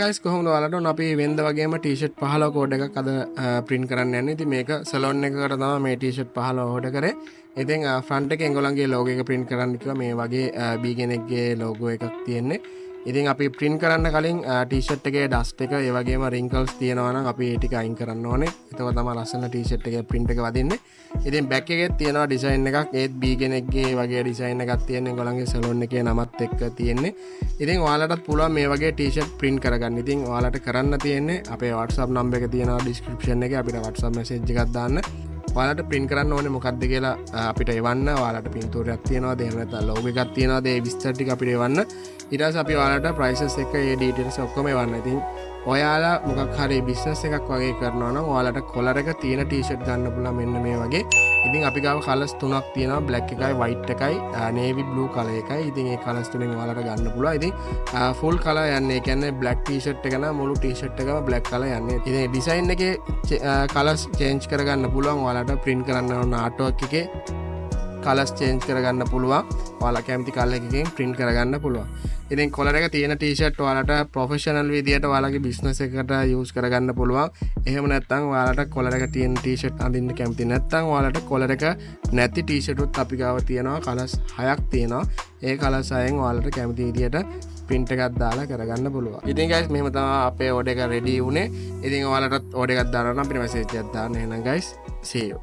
Guys, කොහොමද ඔයාලට? ඔන්න අපි වෙනද වගේම ටී-ෂර්ට් 15 ඕඩර් එකක් අද ප්‍රින්ට් කරන්න යන්නේ. ඉතින් මේක සලෝන් එකකට තමයි මේ ටී-ෂර්ට් 15 ඕඩර් කරේ. ඉතින් ෆ්‍රන්ට් එකේ එංගලන්ගේ ලෝගෝ එක ප්‍රින්ට් කරන්න කිව්වා. මේ වගේ බී කෙනෙක්ගේ ලෝගෝ එකක් තියෙන්නේ. ඉතින් අපි ප්‍රින්ට් කරන්න කලින් ටී-ෂර්ට් එකේ ඩස්ට් එක, ඒ වගේම රින්කල්ස් තියෙනවා නම් අපි ඒ ටික අයින් කරන්න ඕනේ. එතකොට තමයි ලස්සන ටී-ෂර්ට් එකේ ප්‍රින්ට් එක වදින්නේ. ඉතින් බැක් එකෙත් තියෙනවා ඩිසයින් එකක්. ඒත් බී කෙනෙක්ගේ වගේ ඩිසයින් එකක් තියෙන, එංගලන්ගේ සලෝන් එකේ නමත් එක්ක තියෙන්නේ. ඉතින් ඔයාලටත් පුළුවන් මේ වගේ ටී-ෂර්ට් ප්‍රින්ට් කරගන්න. ඉතින් ඔයාලට කරන්න තියෙන්නේ අපේ WhatsApp number එක තියෙනවා ඩිස්ක්‍රිප්ෂන් එකේ. අපිට WhatsApp message එකක් දාන්න. ඔයාලට ප්‍රින්ට් කරන්න ඕනේ මොකද්ද කියලා අපිට එවන්න. ඔයාලට පින්තූරයක් තියෙනවද, එහෙම නැත්නම් ලෝගෝ එකක් තියෙනවද, ඒ විස්තර ටික අපිට එවන්න. ඊට පස්සේ අපි ඔයාලට ප්‍රයිසස් එක, ඒ ඩීටේල්ස් ඔක්කොම එවන්න. ඉතින් ඔයාලා මොකක් හරි බිස්නස් එකක් වගේ කරනවා නම් ඔයාලට කොලර් එක තියෙන ටී-ෂර්ට් ගන්න පුළුවන් මෙන්න මේ වගේ. ඉතින් අපි ගාව කලර්ස් තුනක් තියෙනවා, බ්ලැක් එකයි, වයිට් එකයි, නේවි බ්ලූ කලර් එකයි. ඉතින් ඒ කලර්ස් තුනෙන් ඔයාලට ගන්න පුළුවන්. ඉතින් ෆුල් කලර් යන්නේ, ඒ කියන්නේ බ්ලැක් ටී-ෂර්ට් එක නම් මුළු ටී-ෂර්ට් එකම බ්ලැක් කලර් යන්නේ. ඉතින් ඩිසයින් එකේ කලර්ස් චේන්ජ් කරගන්න පුළුවන්. ඔයාලට ප්‍රින්ට් කරන්න ඕන ආර්ට්වර්ක් එකේ කලර්ස් චේන්ජ් කරගන්න පුළුවන්. ඔයාලා කැමති කලර් එකකින් ප්‍රින්ට් කරගන්න පුළුවන්. ඉතින් කොලර් එක තියෙන ටී-ෂර්ට් ඔයාලට ප්‍රොෆෙෂනල් විදියට ඔයාලගේ බිස්නස් එකට යූස් කරගන්න පුළුවන්. එහෙම නැත්නම් ඔයාලට කොලර් එක තියෙන ටී-ෂර්ට් අඳින්න කැමති නැත්නම් ඔයාලට කොලර් එක නැති ටී-ෂර්ට් උත් අපි ගාව තියෙනවා. කලර්ස් හයක් තියෙනවා. ඒ කලර්ස් හයෙන් ඔයාලට කැමති විදියට ප්‍රින්ට් එකක් දාලා කරගන්න පුළුවන්. ඉතින් ගයිස්, මෙහෙම තමයි අපේ ඕඩර් එක රෙඩි වුණේ. ඉතින් ඔයාලටත් ඕඩර් එකක් දාන්න නම් අපිට මැසේජ් එකක් දාන්න. එහෙනම් ගයිස්, see you.